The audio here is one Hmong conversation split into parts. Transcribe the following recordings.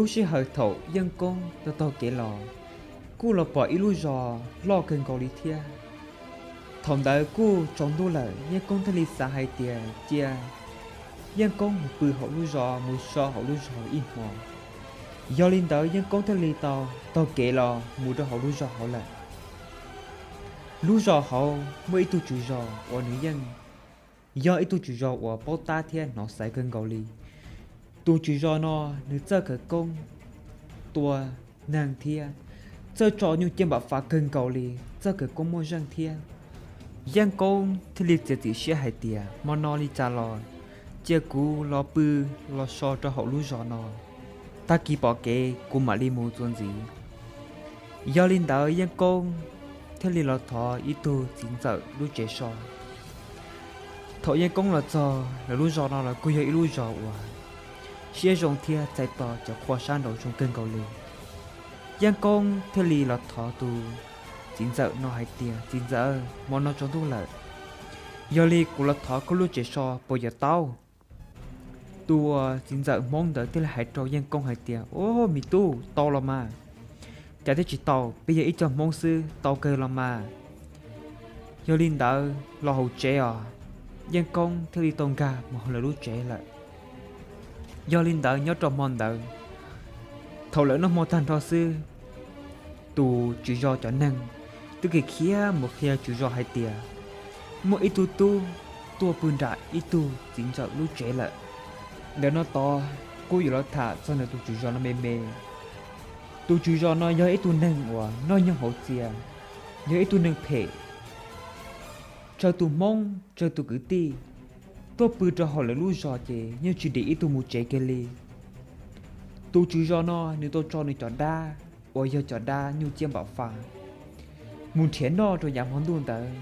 Lub sij hawm thaum Yeej Koob taug taug kev los, kuj los pom ib lub zos loj kawg nkaus li thiab. Thaum ntawd kuj tsaus ntuj lawm, Yeej Koob thiaj li xav hais tias cia Yeej Koob mus pw hauv lub zos, mus so hauv lub zos ib hmo. Yog li ntawd Yeej Koob thiaj li tau taug kev los mus rau hauv lub zos hauv lawm. Lub zos hauv muaj ib tug tswv zos uas nws yeej yog ib tug tswv zos uas paub tab thiab hnov xaiv kawg nkaus li. Tus tswv zos no nws txawj khawv koob tua neeg thiab txawj tso nyuj ciab npam fas kawg nkaus li, txawj khawv koob muaj zeej thiab. Yeej Koob thiaj li txiav txim siab hais tias hmo no li cas los cia kuv los pw los so rau hauv lub zos no, tag kis pom kev kuv mam li mus txuas ntxiv. Yog li ntawd Yeej Koob thiaj li los thov ib tug txiv ntxawm lub tsev so. Thaum Yeej Koob los txog lawv lub zos no los kuj yog ib lub zos uas siab zoo thiab txais tos cov qhua sab nraud zoo kawg nkaus li. Yeej Koob thiaj li los thov tus txiv ntxawm no hais tias, txiv ntxawm, hmo no tsaus ntuj lawm, yog li kuv los thov koj lub tsev so puas yuav tau? Tus txiv ntxawm Hmoob ntawd thiaj li hais rau Yeej Koob hais tias, o, me tub, tau los mas. Cas thiaj tsis tau, peb yog ib co Hmoob xwb, tau kawg los mas. Yog li ntawd los hauv tsev os. Yeej Koob thiaj li tau nkag mus hauv lawv lub tsev lawm. Yog li ntawd nyob rau hmo ntawd, thaum lawv noj hmo tag nrho xwb, tus tswv zos cov neeg twb khiav khiav mus qhia tswv zos hais tias muaj ib tug tub tuaj pw nram ib tug txiv ntxawm lub tsev lawm. Ntawm no tod kuj yuav los tham txog ntawm tus tswv zos no me me. Tus tswv zos no yog ib tug neeg uas noj nyoog hauv txias, yog ib tug neeg phem, tsawg tus Hmoob tsawg tus kwv tij tuaj pw rau hauv lawv lub zos ces yeej tsis dim ib tug mus tsev kiag li. Tus tswv zos no nws tau tso nws cov dab uas yog cov dab nyuj ciab npam fas mus nrhiav noj rau yav hmo ntuj ntawd,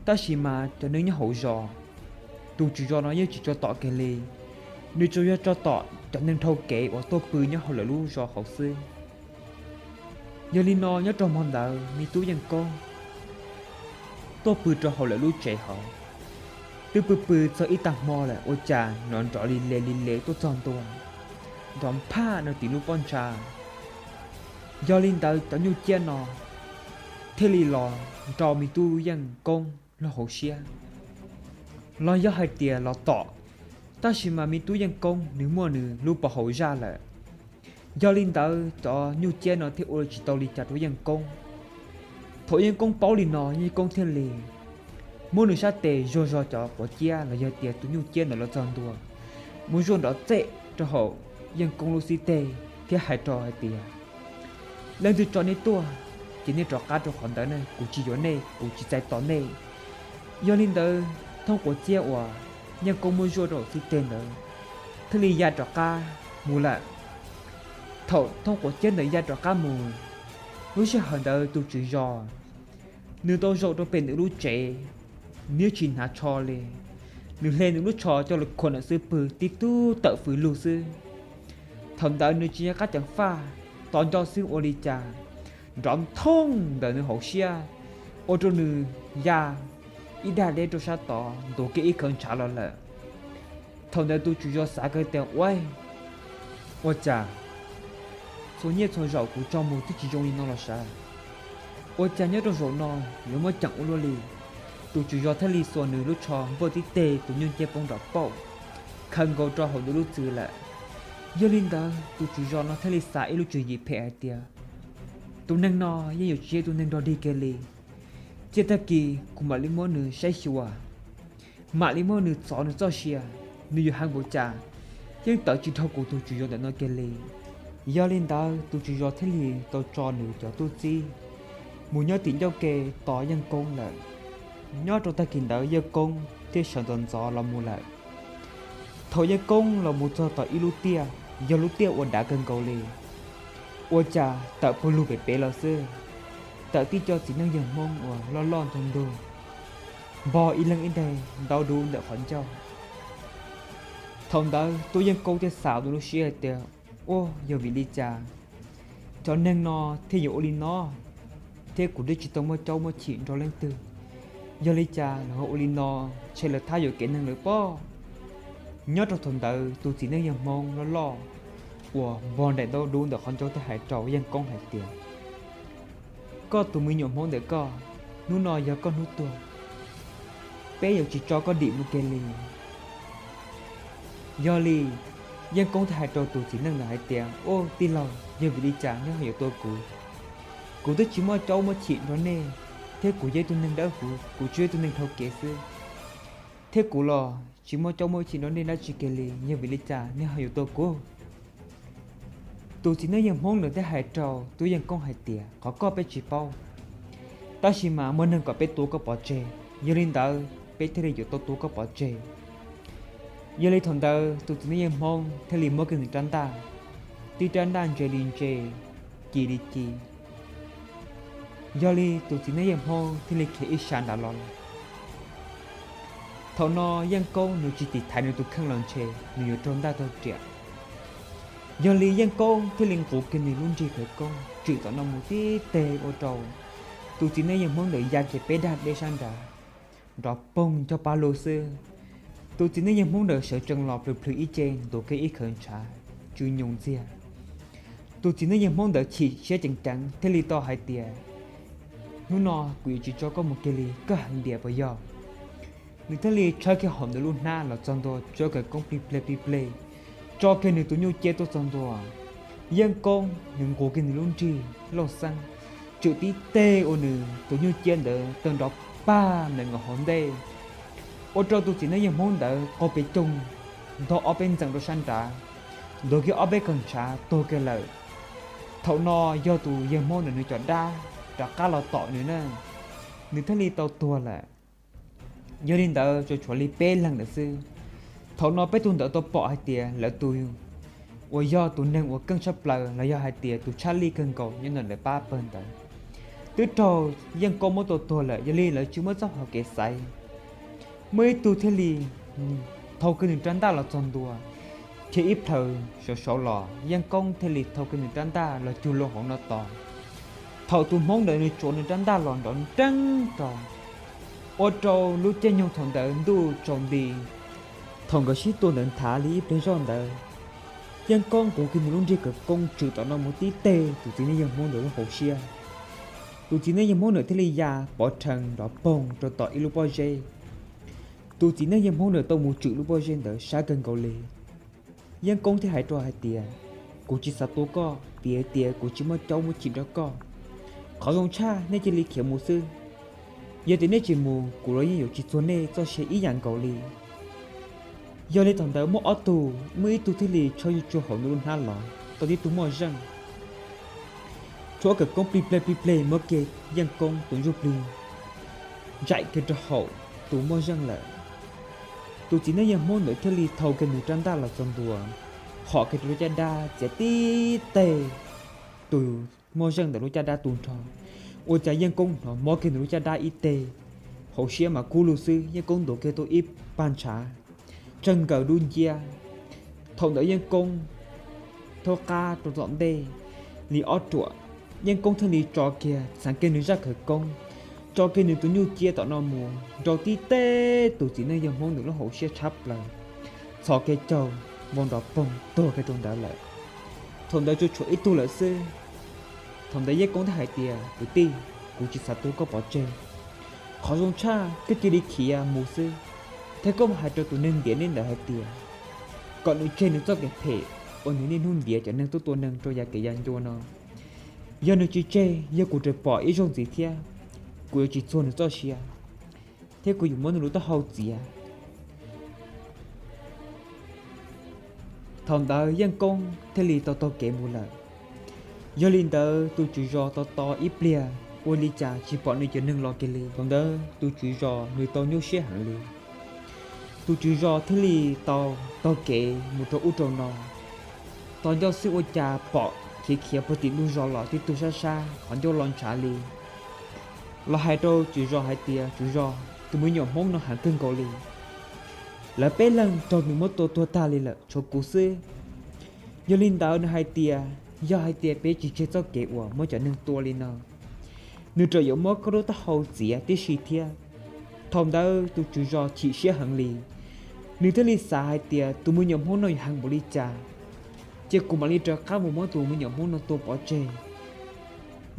tab sis mas cov neeg nyob hauv zos, tus tswv zos no yeej tsis tso tom kiag li. Nws tsuas yog tso tom cov neeg dhau kev uas tuaj pw nyob hauv lawv lub zos hauv xwb. Yog li no nyob rau hmo ntawd me tub Yeej Koob tuaj pw rau hauv lawv lub tsev hauv. Twb pw pw txog ib tag hmo lawm ua cas nrov nrov li le li le tuaj txog ntua, nrov phaj no tim lub pob ntsa. Yog li ntawd cov nyuj ciab no thiaj li los nrau me tub Yeej Koob lub hauv siab, los yog hais tias los tom, tab sis mas me tub Yeej Koob nws muaj nws lub pov haum zaj lawm. Yog li ntawd cov nyuj ciab no thiaj ua tsis tau li cas rau Yeej Koob. Thaum Yeej Koob paub li no Yeej Koob thiaj li muab nws sab tes zuag zog cov quav ciab los yog tias tus nyuj ciab ntawd los txog ntua, mus zuaj nrov txej rau hauv Yeej Koob lub xib teg thiab hais rau hais tias, leej twg tso nej tuaj ces nej rov qab rau qhov ntawd ne, kuv tsis yuav nej, kuv tsis txais tos nej. Yog li ntawd thoob quav ciab uas Yeej Koob muab zuaj rau hauv xib teg ntawd thiaj li ya rov qab mus lawm. Thaum thoob quav ciab ntawd ya rov qab mus, lub sij hawm ntawd tus tswv zos nws tau zaum rau pem nws lub tsev, nws yeej tsis hnav tsho li. Nws hle nws lub tsho coj los khuam ntawm xub pwg tib tug tawm fws lug xwb. Thaum ntawd nws tsis nco qab ceev faj, tos nco xwb ua li cas nrov nthoob ntawm nws hauv siab, ua rau nws ya ib dag deb rau sab tod ntuav kiag ib khawv ntshav los lawm. Thaum ntawd tus tswv zos xav kiag tias, ua, ua cas txhua niaj txhua zaus kuv tso mus twb tsis zoo li no los sav, ua cas nyob rau zaum no yuav muaj ceem ua luaj li. Tus tswv zos thiaj li xuas nws lub tsho npuaj tib teg tus nyuj ciab poob nrov paum, khaws nkaus rau hauv nws lub txwv lawm. Yog li ntawd tus tswv zos no thiaj li xav ib lub tswv yim phem hais tias, tus neeg no yeej yuav tsis yog tus neeg nrog dig kiag li. Cia tag kis kuv mam li muab nws saib xyuas, mam li muab nws txov nws txoj sia, nws yuav heev npaum cas yeej tawm tsis dhau kuv tus tswv zos ntawm no kiag li. Yog li ntawd tus tswv zos thiaj li tau tso nws cov tub txib mus nyob tim ncauj ke tos Yeej Koob lawm. Nyob rau tag kis ntawd Yeej Koob thiaj sawv ntxov ntxov los mus lawm. Thaum Yeej Koob los mus txog tom ib lub tiaj, yog lub tiaj uas dav kawg nkaus li, ua cas tawm pawg lug pem pem los xwb, tawm tib co txiv neej yawg Hmoob uas loj loj ntug ntug, npog ib leeg ib daim ntaub dub ntawm qhov ncauj. Thaum ntawd tub Yeej Koob thiaj xav nws lub siab hais tias, ua, yog vim li cas cov neeg no thiaj yuav ua li no, thiab kuv twb tsis tau muaj caub muaj chim nrog leej twg, yog li cas lawv ho ua li no, ntshe lawv thab yuam kev neeg lawm pob. Nyob rau thaum ntawd tus txiv neej yawg Hmoob loj loj uas npog nraim ntaub dub ntawm qhov ncauj thiaj hais rau Yeej Koob hais tias, koj tus me nyuam Hmoob ntawm koj, hnub no yog koj hnub tuag, peb yuav tsis tso koj dim mus kiag li. Yog li, Yeej Koob thiaj hais rau tus txiv neej ntawd hais tias, ub tij laug, yog vim li cas nej ho yuav tua kuv? Kuv twb tsis muaj caub muaj chim nrog nej, thiab kuv yog ib tug neeg dawb huv, kuv tsuas yog ib tug neeg dhau kev xwb, thiab kuv los tsis muaj caub muaj chim nrog nej dab tsi kiag li, yog vim li cas nej ho yuav tua kuv? Tus txiv neej yawg Hmoob ntawd thiaj hais rau tub Yeej Koob hais tias, qhov koj peb tsis paub, tab sis mas muaj neeg kom peb tua koj pov tseg, yog li ntawd peb thiaj li yuav tau tua koj pov tseg. Yog li thaum ntawd tus txiv neej yawg Hmoob thiaj li muab kiag nws rab ntaj, tib rab ntaj ntse li ntse, ci li ci. Yog li tus txiv neej yawg Hmoob thiaj li khiav ib sab nrad los lawm. Thaum no Yeej Koob nws tsis tim thaiv nws tus kheej los ntshe nws yuav raug ntaj raug riam. Yog li Yeej Koob thiaj li nqus kiag nws lub nrig khawv koob tswm tom no mus tib teg ua rau tus txiv neej yawg Hmoob ntawd ya kiag peb dag deb sab nrad, nrov poog cog pa lug xwb. Tus txiv neej yawg Hmoob ntawd sawv tsees los plhws plhws ib ce ntuav kiag ib khawv ntshav tsw nyoos ntxiag. Tus txiv neej yawg Hmoob ntawd chim siab ceev ceev thiaj li tau hais tias, hnub no kuv yuav tsis tso koj mus kiag li, koj heev tiag puas yog? Nws thiaj li tshawb kiag hauv ntawm lub hnab los txog ntua, tsuav khawv koob plig pleg plig pleg, tso kiag nws tus nyuj ciab tuaj txog ntua. Yeej Koob nws nqus kiag nws lub nrig lauj xeeb tswm tib teg ua nws tus nyuj ciab ntawd tawg nrov pag ntawm nkaus hauv ntej, ua rau tus txiv neej yawg Hmoob ntawd qaug pes coog, ntog ob peb ntxees rau sab nrad, ntuav kiag ob peb khawv ntshav tuag kiag lawm. Thaum no yog tus yawg Hmoob ntawd nws cov dab rov qab los tom nws na, nws thiaj li tau tuag lawm. Yog li ntawd tsuas tshuav li peb leeg ntawd xwb. Thaum no peb tug ntawd tau pom hais tias lawv tus uas yog tus neeg uas keej tshaj plaws los yog hais tias tus tshaj lij kawg nkaus nyob ntawm lawv pab pawg ntawd twb raug Yeej Koob muab tua tuag lawm, yog li lawv tsis muaj txoj hau kev xaiv. Muaj ib tug thiaj li thau kiag nws rab ntaj los txog ntua, thiab ib plhaws saud saud los Yeej Koob thiaj li thau kiag nws rab ntaj los cug loo hauv no tos. Thaum tus Hmoob ntawd nws tsuav nws rab ntaj los nrov nreeb rau, ua rau lub caij nyoog thaum ntawd ntuj tsaus nti. Thaum nkawd sib tua ntawd nthav li ib pliag zoj ntawd, Yeej Koob nqus kiag nws lub nrig khawv koob tswm tom no mus tib teg tus txiv neej yawg Hmoob ntawd lub hauv siab. Tus txiv neej yawg Hmoob ntawd thiaj li ya pov rhees nrov poog rau tom ib lub pob zeb. Tus txiv neej yawg Hmoob ntawd tau mus tswm lub pob zeb ntawd sab kawg nkaus li. Yeej Koob thiaj hais rau hais tias, kuv tsis xav tua koj vim hais tias kuv tsis muaj caub muaj chim nrog koj. Qhov zoo tshaj nej cia li khiav mus xwb. Yog tias nej tsis mus, kuv los yeej yuav tsis txuag nej txoj sia ib yam nkaus li. Yog li thaum ntawd muaj ob tug, muaj ib tug thiaj li tshawb tsuag hauv nws lub hnab los tau tib tug moj zeej, tshuav khawv koob plig pleg plig pleg muab kiag Yeej Koob tus ntsuj plig ntsaim kiag rau hauv tus moj zeej lawm. Tus txiv neej yawg Hmoob ntawd thiaj li thau kiag nws rab ntaj los txog ntua, hom kiag rau lub caj dab txiav tib teg tus moj zeej ntawm lub caj dab tu nrho. Ua cas Yeej Koob hnov mob kiag nws lub caj dab ib teg, hauv siab mas kub lug xwb, Yeej Koob ntuav kiag tau ib pag ntshav tsawg nkaus dub nciab. Thaum ntawd Yeej Koob thaub qab rau tom ntej li ob ruam, Yeej Koob thiaj li tso kiag txheev kiag nws zaj khawv koob, tso kiag nws tus nyuj ciab tom no mus nrau tib teg tus txiv neej yawg Hmoob ntawd lub hauv siab tshab plaws, txhos kiag caug, vau nrov poog tuag kiag rau ntawd lawm. Thaum ntawd tsuas tshuav ib tug lawm xwb. Thaum ntawd Yeej Koob thiaj hais tias, kwv tij, kuv tsis xav tua koj pov tseg. Qhov zoo tshaj koj cia li khiav mus xwb, thiab koj mus hais rau tus neeg ntiav nej ntawd hais tias kom nws tseg nws txoj kev phem uas nws niaj hnub ntiav cov neeg tuaj tua neeg rau yav kev yav ncua no. Yog nws tsis tseg, yog kuv raws pom ib zaug ntxiv thiab, kuv yuav tsis txuag nws txoj sia, thiab kuv yuav muab nws lub taub hau txiav. Thaum ntawd Yeej Koob thiaj li tau taug kev mus lawm. Yog li ntawd tus tswv zos tos tos ib pliag, ua li cas tsis pom nws cov neeg los kiag li. Thaum ntawd tus tswv zos nws tau nyuaj siab heev li. Tus tswv zos thiaj li tau taug kev mus rau ub rau no. Tos ncauj xwb ua cas pom khiav khiav puag tim ntug zos los tib tug sab sab qhov ncauj los ntshav li, los hais rau tswv zos hais tias, tswv zos, tus me nyuam Hmoob no heev kawg nkaus li. Lawv peb leeg raug nws muab tua tuag tag li lawm, tshuav kuv xwb. Yog li ntawd nws hais tias, yog hais tias peb tsis tseg txoj kev uas muab cov neeg tua li no, nws tseem yuav muab koj lub taub hau txiav tib si thiab. Thaum ntawd tus tswv zos chim siab heev li, nws thiaj li xav hais tias tus me nyuam Hmoob no yuav heev npaum li cas, ces kuv mam li rov qab mus muab tus me nyuam Hmoob no tua pov tseg.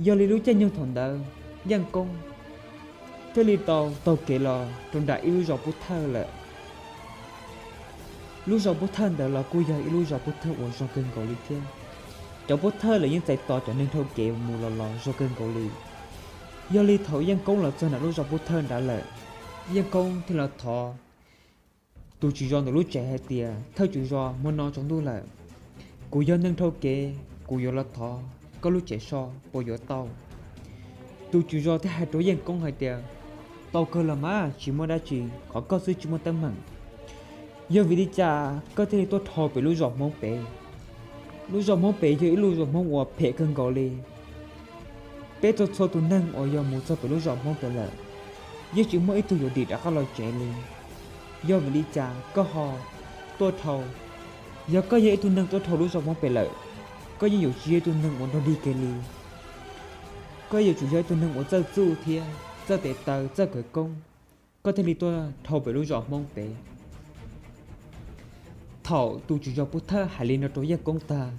Yog li lub caij nyoog thaum ntawd Yeej Koob thiaj li tau taug kev los rau nram ib lub zos Pub Thawj lawm. Lub zos Pub Thawj ntawd los kuj yog ib lub zos Pub Thawj uas zoo kawg nkaus li thiab. Cov Pub Thawj lawv yeej txais tos cov neeg dhau kev mus los los zoo kawg nkaus li. Yog li thaum Yeej Koob los txog nram lub zos Pub Thawj nrad lawm, Yeej Koob thiaj los thov tus tswv zos ntawm lub tsev hais tias, Thawj tswv zos, hmo no tsaus ntuj lawm, kuv yog neeg dhau kev, kuv yuav los thov koj lub tsev so, puas yuav tau? Tus tswv zos thiaj hais rau Yeej Koob hais tias, Tau kawg los mas, tsis muaj dab tsi, qhov koj xwb tsis muaj teeb meem. Yog vim li cas koj thiaj li tuaj dhau pem lub zos Hmoob pem? Lub zos Hmoob pem yog ib lub zos Hmoob uas phem kawg nkaus li. Peb txhua txhua tus neeg uas yog mus txog pem lub zos Hmoob pem lawm, yeej tsis muaj ib tug yuav dim rov qab los tsev li. Yog vim li cas koj ho tuaj dhau? Yog koj yog ib tug neeg tuaj dhau lub zos Hmoob pem lawm, koj yeej yuav tsis yog ib tug neeg uas nrog dig kiag li. Koj yuav tsum yog ib tug neeg uas txawj txuj thiab txawj tes taw, txawj khawv koob, koj thiaj li tuaj dhau pem lub zos Hmoob pem. Thaum tus tswv zos Pub Thawj hais li no rau Yeej Koob tag,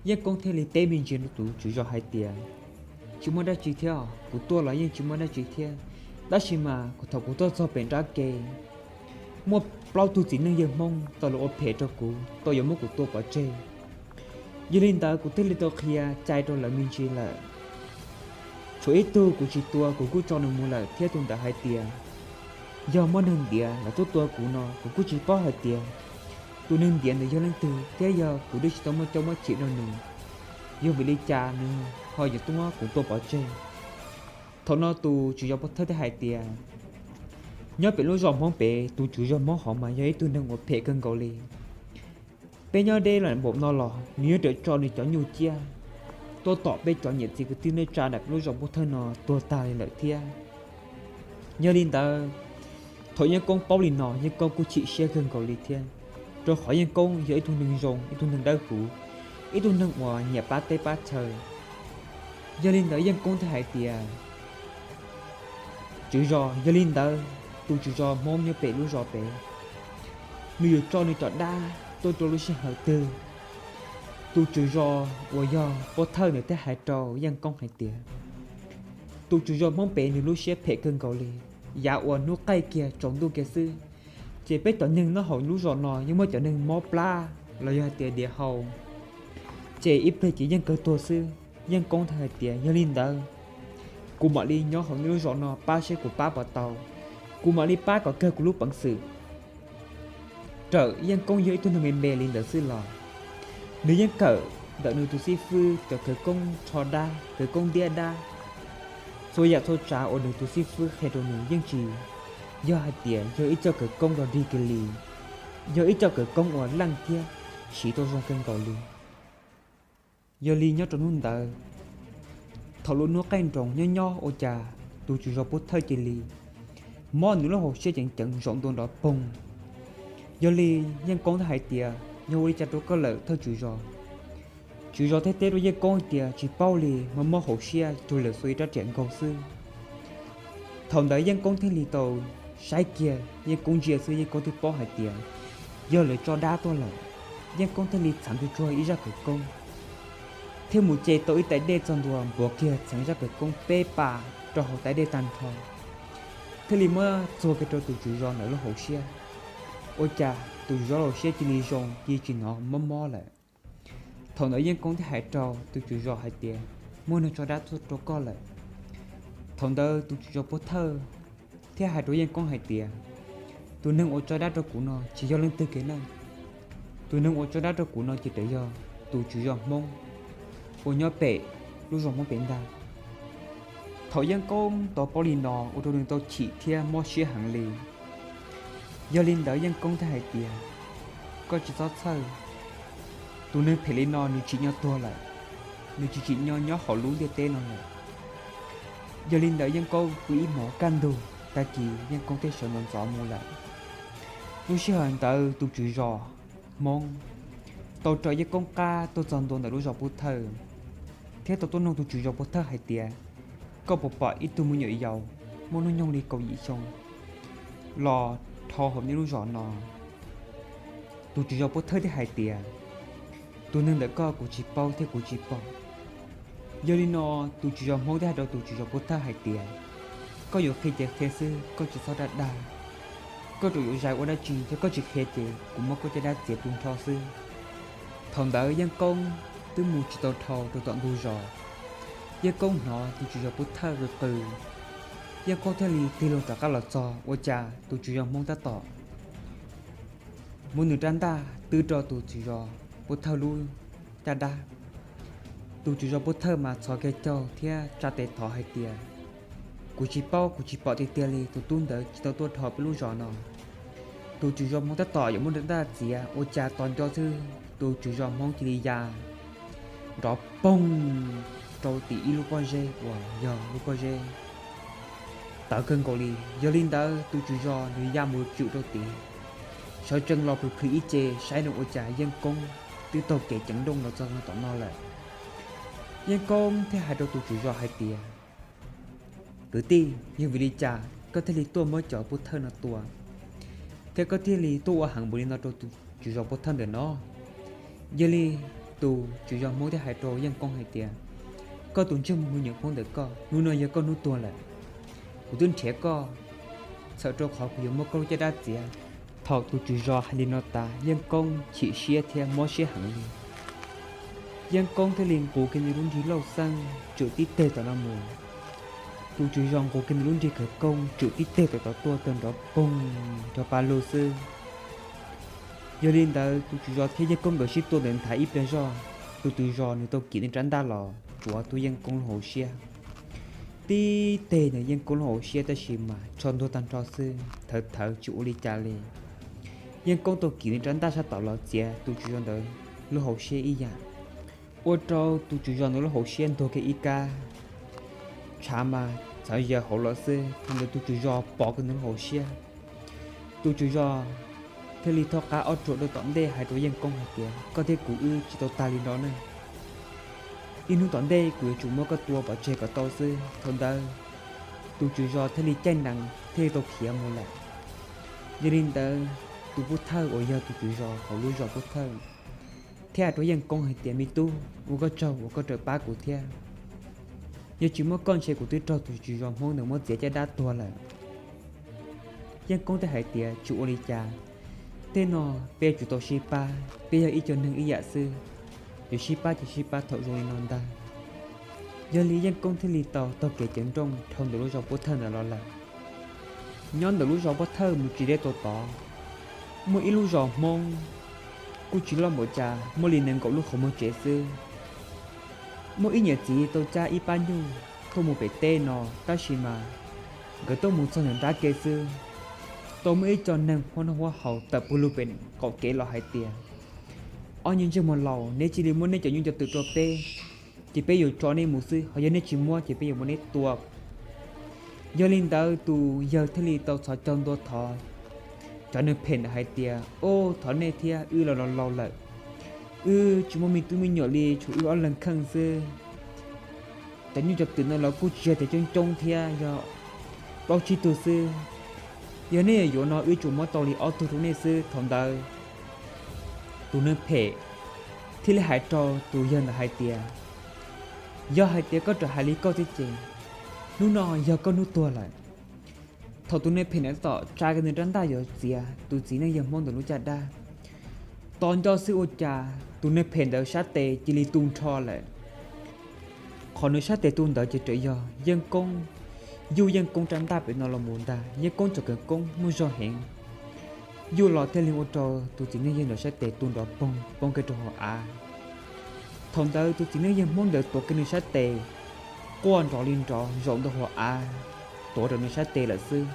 Yeej Koob thiaj li teb me ntsis rau tus tswv zos hais tias, Tsis muaj dab tsi thiab, kuv tuaj los yeej tsis muaj dab tsi thiab. Tab sis mas thaum kuv tuaj txog pem nrab ke, muaj plaub tug txiv neej yawg Hmoob tau los ua phem rau kuv, tau yuav muab kuv tua pov tseg. Yog li ntawd kuv thiaj li tau qhia cai rau lawv me ntsis lawm. Tshuav ib tug kuv tsis tua, kuv kuj tso nws mus lawm, thiab tus ntawd hais tias yog muab neeg ntiav los tuaj tua kuv no, kuv kuj tsis paub hais tias tus neeg ntiav ntawd yog leej twg thiab yog kuv twb tsis tau muaj coj muab chim rau nws, yog vim li cas nws ho yuav tuaj muab kuv tua pov tseg. Thaum no tus tswv zos Pub Thawj thiaj hais tias, Nyob pem lub zos Hmoob pem, tus tswv zos Hmoob hov mas yog ib tug neeg uas phem kawg nkaus li. Peb nyob deb los npaum no los nws yeej tso nws cov nyuj ciab tuaj tom peb cov niam txiv kwv tij neej tsa nram peb lub zos Pub Thawj no tuag tag li lawm thiab. Yog li ntawd, thaum Yeej Koob paub li no, Yeej Koob kuj chim siab kawg nkaus li thiab, rau qhov Yeej Koob yog ib tug neeg zoo, ib tug neeg dawb huv, ib tug neeg uas nyiam pab teb pab chaw. Yog li ntawd Yeej Koob thiaj hais tias, Tswv zos, yog li ntawd tus tswv zos Hmoob nyob pem lub zos pem, nws yuav tso nws cov dab tuaj rau lub sij hawm twg? Tus tswv zos uas yog Pub Thawj ntawd thiaj hais rau Yeej Koob hais tias, Tus tswv zos Hmoob pem nws lub siab phem kawg nkaus li. Yav uas hnub qaij kiag tsaus ntuj kiag xwb, ces peb cov neeg nyob hauv lub zos no yeej muab cov neeg mob plab los yog hais tias diav hau, ces ib pliag ces yeej kawg tuag xwb. Yeej Koob thiaj hais tias, Yog li ntawd, kuv mam li nyob hauv nej lub zos no pab seb kuv pab puas tau, kuv mam li pab kom kawg kuv lub peev xwm. Txawm Yeej Koob yog ib tug neeg me me li ntawd xwb los nws yeej kawm ntawm nws tus xib fwb cov khawv koob rho dab, khawv koob ntiab dab. Txhua yam txhua tsav uas nws tus xib fwb qhia rau nws yeej tsis yog hais tias yog ib co khawv koob nrog dig kiag li, yog ib co khawv koob uas leej thiab siv tau zoo kawg nkaus li. Yog li nyob rau hnub ntawd, thaum lub hnub qaij nroos nyob nyob ua cas tus tswv zos Pub Thawj cia li mob nws lub hauv siab ceev ceev zaum ntua nrov poog. Yog li Yeej Koob thiaj hais tias, Yog ua li cas rau koj lawm thawj tswv zos? Tswv zos thiaj teb rau Yeej Koob hais tias, Tsis paub li, mob mob hauv siab rau lawm xuas ib rab riam nkaug xwb. Thaum ntawd Yeej Koob thiaj li tau saib kiag, Yeej Koob ntsia xwb Yeej Koob twb paub hais tias yog lawv tso dab tuaj lawm. Yeej Koob thiaj li txheev tsuag tsuag ib zaj khawv koob thiab mus ce tau ib tais dej txog ntua npuav kiag txheev zaj khawv koob peb pas rau hauv tais dej tag nrho, thiaj li muab txuag kiag rau tus tswv zos ntawd lub hauv siab. Ua cas tus tswv zos lub hauv siab cia li zoo, cia li tsis hnov mob mob lawm. Thaum ntawd Yeej Koob thiaj hais rau tus tswv zos hais tias, Muaj neeg tso dab tuaj rau koj lawm. Thaum ntawd tus tswv zos Pub Thawj thiaj hais rau Yeej Koob hais tias, Tus neeg uas tso dab rau kuv no tsis yog leej twg kiag na. Tus neeg uas tso dab rau kuv no ces twb yog tus tswv zos Hmoob uas nyob pem lub zos Hmoob pem ntag. Thaum Yeej Koob tau paub li no ua rau nws tau chim thiab mob siab heev li. Yog li ntawd Yeej Koob thiaj hais tias, Koj tsis txhob txhawj, tus neeg phem li no nws tsim nyog tuag lawm, nws tsis tsim nyog nyob hauv lub ntiaj teb no lawm. Yog li ntawd Yeej Koob pw ib hmos kaj ntug, tag kis Yeej Koob thiaj sawv ntxov ntxov mus lawm. Lub sij hawm ntawd tus tswv zos Hmoob tau raws Yeej Koob qab tuaj txog ntua ntawm lub zos Pub Thawj, thiab tau tuaj noog tus tswv zos Pub Thawj hais tias, Koj puas pom ib tug me nyuam yaus muaj hnub nyoog li kaum yim xyoo los dhau hauv nej lub zos no? Tus tswv zos Pub Thawj thiaj hais tias, Tus neeg ntawm koj kuv tsis paub thiab kuv tsis pom. Yog li no, tus tswv zos Hmoob thiaj hais rau tus tswv zos Pov Thawj hais tias, koj yuav qhia ces qhia xwb, koj tsis txhob dag dag. Koj tsuas yuav zais ua dab tsi, yog koj tsis qhia ces kuv muab koj caj dab txiav tu nrho xwb. Thaum ntawd Yeej Koob twb mus tsis tau dhau rau tom ntug zos, Yeej Koob hnov tus tswv zos Pov Thawj qw qw, Yeej Koob thiaj li tig loo rov qab los txog ua cas tus tswv zos Hmoob tab tom muab nws rab ntaj twb rau tus tswv zos Pov Thawj lub caj dab. Tus tswv zos Pov Thawj mas txhos kiag caug thiab tsa tes thov hais tias, kuv tsis paub kuv tsis pom tiag tiag li, tus tub ntawd tsis tau tuaj dhau peb lub zos no. Tus tswv zos Hmoob tab tom yuav muab nws rab ntaj txiav ua cas tos nco xwb tus tswv zos Hmoob cia li ya nrov poog rau tim ib lub pob zeb uas yog lub pob zeb tawv kawg nkaus li. Yog li ntawd tus tswv zos nws ya mus tswm rau tid, sawv tsees los plhws plhws ib ce saib no ua cas Yeej Koob twb taug kev ceev nrooj los txog tom no lawm. Yeej Koob thiaj hais rau tus tswv zos hais tias, kwv tij, yog vim li cas koj thiaj li tuaj muab cov Pov Thawj no tua, thiab koj thiaj li tuaj ua heev npaum li no rau tus tswv zos Pov Thawj ntawm no? Yog li tus tswv zos Hmoob thiaj hais rau Yeej Koob hais tias, koj tus ntsej muag me nyuam Hmoob ntawm koj, hnub no yog koj hnub tuag lawm. Kuv twb nrhiav koj txhawm rau qhov kuv yuav muab koj lub caj dab txiav. Thaum tus tswv zos hais li no tas, Yeej Koob chim siab thiab mob siab heev li. Yeej Koob thiaj li nqus kiag nws lub nrig lauj xeeb tswm tib teg tom no mus. Tus tswv zos nqus kiag nws lub nrig khawv koob tswm tib teg tom tod tuaj, tawg nrov poog rau pa lug xwb. Yog li ntawd tus tswv zos thiab Yeej Koob nkawd sib tua ntawd nthav ib pliag zog, tus tswv zos nws tau kiv nws rab ntaj los tsuav tus Yeej Koob lub hauv siab. Tib teg ntawm Yeej Koob lub hauv siab tab sis mas tsho ntuag tag nrho xwb, thawv thawv tsis ua li cas li. Yeej Koob tau kiv nws rab ntaj sab tom los txiav tus tswv zos ntawd lub hauv siab ib yam, ua rau tus tswv zos ntawd lub hauv siab ntuag kiag ib kab, tshav mas txhawv yaws hauv los xwb. Thaum ntawd tus tswv zos pom kiag nws lub hauv siab, tus tswv zos thiaj li thaub qab ob ruam rau tom ntej hais rau Yeej Koob hais tias, koj thiab kuv wb tsis tau tag li no ne. Ib hnub tom ntej kuv yuav tsum muab koj tua pov tseg kom tau xwb. Thaum ntawd tus tswv zos thiaj li caij nees thiaj li tau khiav mus lawm. Yog li ntawd tus Pov Thawj uas yog tus tswv zos hauv lub zos Pov Thawj thiaj hais rau Yeej Koob hais tias, me tub, ua koj tsaug uas koj raws pab kuv thiab. Yog tsis muaj koj ntshe kuv twb raug tus tswv zos Hmoob ntawd muab txiav caj dab tuag lawm. Yeej Koob thiaj hais tias, tsis ua li cas, tej no peb yuav tsum tau sib pab, peb yog ib co neeg ib yam xwb, yuav sib pab ces sib pab thaum zoo li no ntag. Yog li Yeej Koob thiaj li tau taug kev ceev nrooj dhau ntawm lub zos Pov Thawj ntawd los lawm. Nyob ntawm lub zos Pov Thawj mus tsis deb tau tod, muaj ib lub zos Hmoob kuj tsis loj npaum cas, muaj li nees nkaum lub qhov muag tsev xwb. Muaj ib niam txiv tau cab ib pab nyuj tuaj mus pem teb no, tab sis mas nkawd tuaj mus txog ntawm nrab ke xwb, tau muaj ib co neeg huab noj huab haus tawm puag lug pem qaum kev los hais tias, ob niag ntsej muag laus, neb cia li muab neb cov nyuj cov twm rau peb, ces peb yuav tso neb mus xwb, ho yog neb tsis muab ces peb yuav muab neb tua. Yog li ntawd tus yawg thiaj li tau txhos caug ntua thov cov neeg phem ntawd hais tias, o, thov nej thiab, wb los laus laus lawm, wb tsis muaj me tub me nyuam li, tshuav wb ob leeg kheej xwb. Cov nyuj cov twm no los kuj tsis yog tias coob coob thiab, yog plaub tsib tug xwb. Yog nej yuav yuav no wb tsuas muab tau li ob tug rau nej xwb. Thaum ntawd tus neeg phem thiaj li hais rau tus yawg ntawd hais tias, yog hais tias koj tseem hais li koj thiab ces hnub no yog koj hnub tuag lawm. Thaum tus neeg phem ntawd tab tom tsa kiag nws rab ntaj yuav txiav tus txiv neej yawg Hmoob ntawd lub caj dab, tos nco xwb ua cas tus neeg phem ntawd sab tes cia li tu nrho lawm. Qhov nws sab tes tu ntawd ces tseem yog Yeej Koob yuj Yeej Koob rab ntaj pem no los mus ntag. Yeej Koob cov khawv koob muaj zog heev, yuj los thiaj li ua rau tus txiv neej yawg ntawd sab tes tu nrov poog poob kiag rau hauv av. Thaum ntawd tus txiv neej yawg Hmoob ntawd tuav kiag nws sab tes quaj nrov li nrov zaum ntawm hauv av, tuav rau nws sab tes lawm xwb.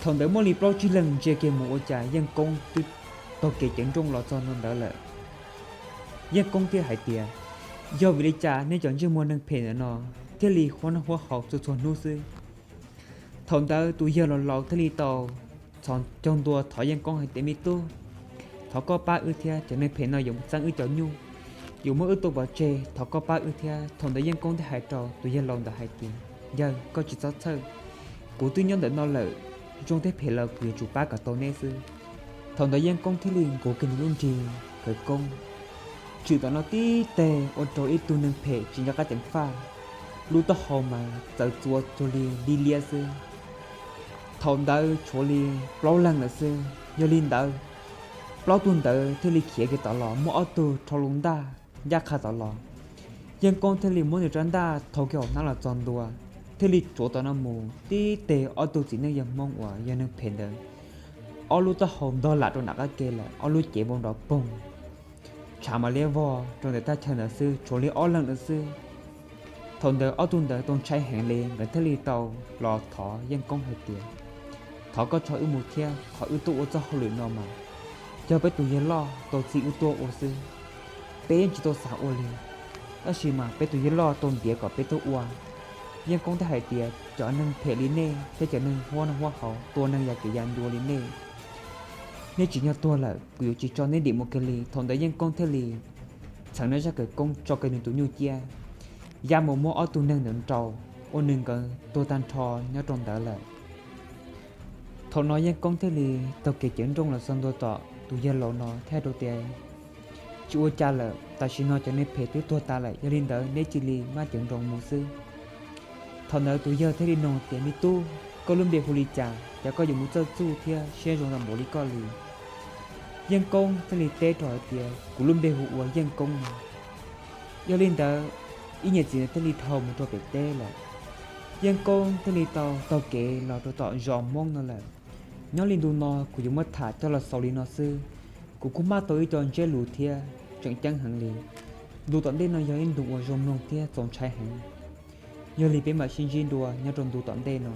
Thaum ntawd muaj li plaub tsib leeg ntsia kiag mus ua cas Yeej Koob twb taug kev ceev nrooj los txog ntua ntawd lawm. Yeej Koob thiaj hais tias, yog vim li cas nej cov ntsej muag neeg phem ntawm no thiaj li huab noj huab haus txhua txhua hnub xwb? Thaum ntawd tus yawg laus laus thiaj li tau txhos caug ntua thov Yeej Koob hais tias, me tub, thov koj pab wb thiab, cov neeg phem no yuav txeeb wb cov nyuj, yuav muab wb tua pov tseg, thov koj pab wb thiab. Thaum ntawd Yeej Koob thiaj hais rau tus yawg laus ntawd hais tias, yawg, koj tsis txhob txhawj, kuv twb nyob ntawm no lawm, zoo thiab phem los kuv yuav tsum pab kom tau neb xwb. Thaum ntawd Yeej Koob thiaj li nqus kiag nws lub nrig khawv koob Tshwm tom no tib teg ua rau ib tug neeg phem tsis nco qab ceev faj, lub taub hau mas txawv txuas cuag li li liab xwb. Thaum ntawd tshuav li plaub leeg lawm xwb. Yog li ntawd, plaub tug ntawd thiaj li khiav kiag tom los, muaj ob tug rho lub ntaj ncaj qha tom los. Yeej Koob thiaj li muab nws rab ntaj thau kiag hauv hnab los txog ntua, thiaj li tsuav tom no mus tib teg ob tug txiv neej yawg Hmoob uas yog neeg phem ntawd, ob lub taub hau ntog lam rau nram qab ke lawm, ob lub cev npau nrov poog, tshav mam liab vog rau ntawm thaj chaw ntawd xwb, tshuav li ob leeg ntawd xwb. Thaum ntawd ob tug ntawd tau ntshai heev li, nkawd thiaj li tau los thov Yeej Koob hais tias, thov koj tso wb mus thiab, qhov wb tuaj ua txoj hauj lwm no mas yog peb tus yawg loj tau txib wb tuaj ua xwb, peb yeej tsis tau xav ua li, tab sis mas peb tus yawg loj tau ntiav kom peb tuaj ua. Yeej Koob thiaj hais tias, cov neeg phem li nej thiab cov neeg huab noj huab haus tua neeg ya kev ya ncua li nej, nej tsim nyog tuag lawm, kuv yuav tsis tso nej dim mus kiag li. Thaum ntawd Yeej Koob thiaj li txheev nws zaj khawv koob tso kiag nws tus nyuj ciab, ya mus muab ob tug neeg ntawd nraus, ua rau nkawd tuag tag nrho nyob rau ntawd lawm. Thaum no Yeej Koob thiaj li taug kev ceev nrooj los txog ntua tom tus yawg laus no thiaj hais rau tias, tsis ua cas lawm, tam sim no cov neeg phem twb tuag tas lawm, yog li ntawd neb cia li maj ceev nroos mus xwb. Thaum ntawd tus yawg thiaj li nug tias, me tub, koj lub npe hu li cas, cas koj yuav mus txawj txuj thiab siab zoo tau npaum li koj li? Yeej Koob thiaj li teb rau hais tias, kuv lub npe hu ua Yeej Koob no. Yog li ntawd, ib niam txiv thiaj li dhau mus rau pem teb lawm. Yeej Koob thiaj li tau taug kev los rau tom zos Hmoob no lawm. Nyob li ntu no kuv yuav muab tham coj los xaus li no xwb. Kuv kuj maj tau ib co ntsiab lus thiab tseem ceeb heev li. Ntu tom ntej no yog ib ntu uas zoo mloog thiab txaus ntshai heev. Yog li peb mam sib ntsib dua nyob rau ntu tom ntej no.